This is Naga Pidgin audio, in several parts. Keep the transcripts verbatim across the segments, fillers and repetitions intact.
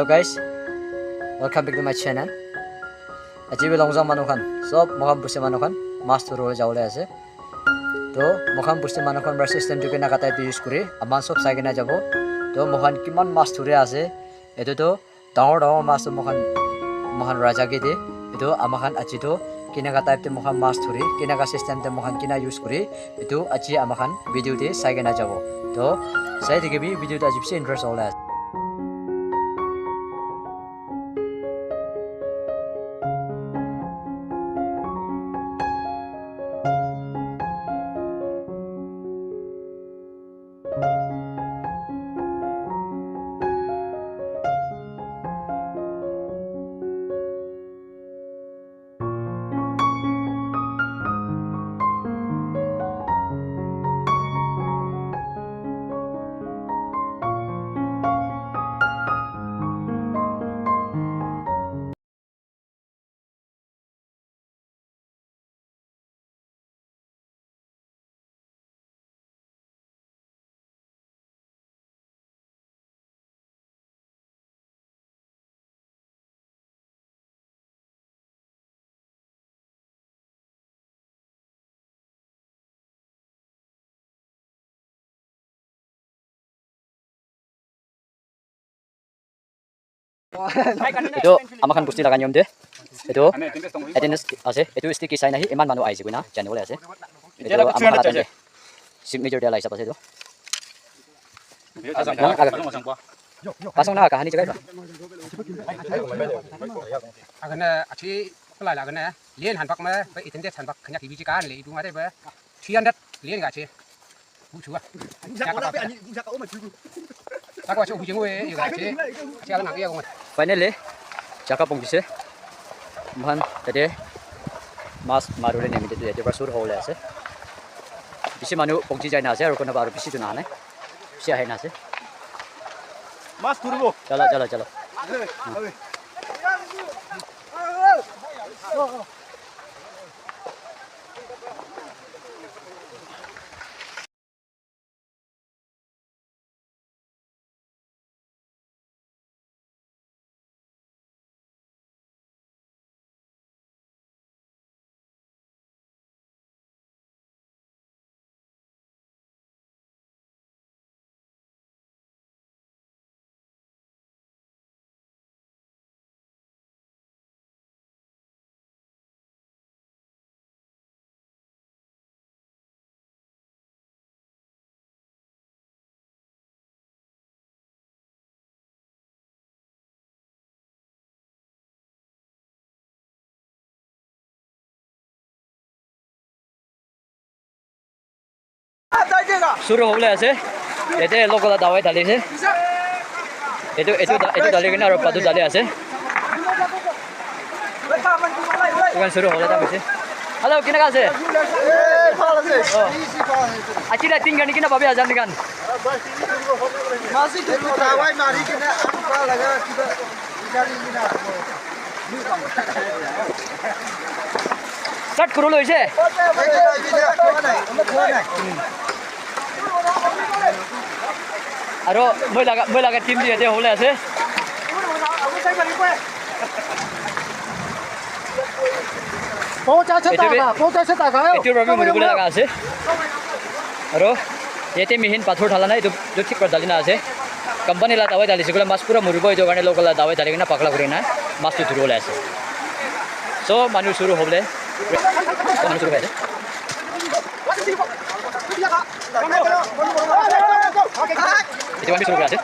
Hello guys, welcome back to my channel. Aji bi Longzang manu khan, sob moikhan Busti manu khan mas thuribole jabole ase. To moikhan Busti manu khan para system tu kinaka type te use kuri, aman sob sai kena jabo. To moikhan kiman mas thuri ase, etu to dangor dangor mas tu moikhan, moikhan raja ke de, etu amakhan aji to kinaka type te moikhan mas thuri, kinaka system te moikhan kina use kuri, etu aji amakhan video te sai kena jabo. To sai thaki bi video te aji bishi interest hola ase. Etu amakhan Busti laga niyom te etu attendance ase, etu sticky sign ahi iman manu ahise koina janibole ase. Etu amakhan laga signature dia la hisab ase etu. Pasang na kahani chagai ba. Agane achi pelai la agane lien hanbak me, ba itende hanbak kanya kibi ji kan le idu mare ba three hundred lien ga che. Bu chua. Chaka pa. Chaka wa chu bu jeng we ga che. Chaka na ya ko. Finally, chaka pong se. Moikhan tate mas maribole nimite tu yate para sur hobole ase. Bishi manu pongji jai na ase aru kunba aru bishi tu naha nai. Bishi ahi na ase. Mas thuribo. Chalo, chalo, chalo. Suru hobole ase. Yate local la dawai dali ase. Etu, etu, etu dali kena aru patu dali ase. Ikan suru hobole time ase. Hello, kinaka ase? Eh, bhal ase. Oh. Easy bhal ase. Achi la tin gani kina babi ajan dikan. Masi tu dawai mari kena apa laga kita. Start kuri loise. Aro moi laga, moi laga team bi yate hobole ase. Etu bi, etu para bi muribole laga ase. Aro yate mihin pathor dhala nai, etu, etu thik para dhalina ase. Company la dawai dhalise koile mas pura muribo, etu karne local la dawai dhali kena pakla kuri kena mas tu dhuribole ase. So, manu suru hobole, manu suru hoise. Etu khan bi suru kuri ase.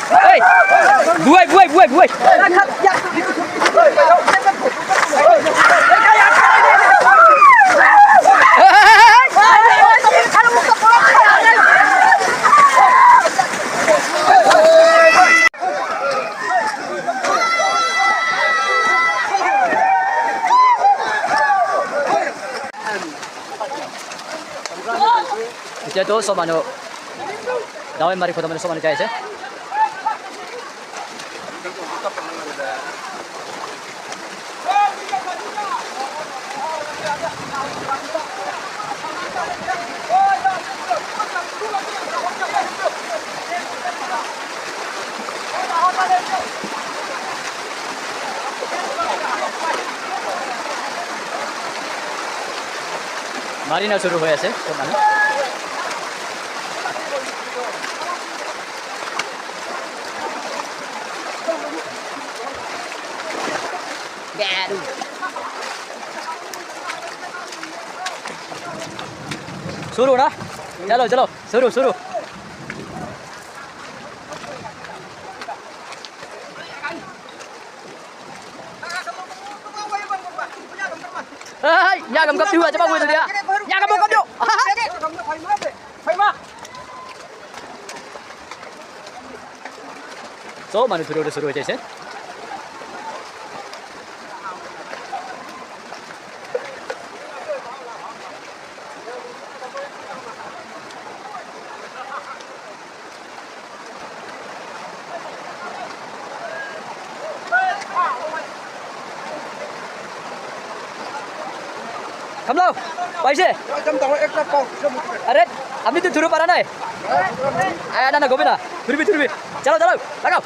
Hey! Buai, buai, buai, buai! Etia toh sob manu dawai mari khotom hoile sob manu jai ase. Mari na shuru hoi ase, sob manu. Shuru na? Chalo, chalo. Shuru, shuru. Hai, ya gam gam tu aja bagus dia. Ya gam gam tu. So, manu thuru thuru suru hoise. Kamlo, paise? Are, apni to thuru para nai. Aya, na, na, gobi na. Thurbi, thurbi. Chalo, chalo, lagao.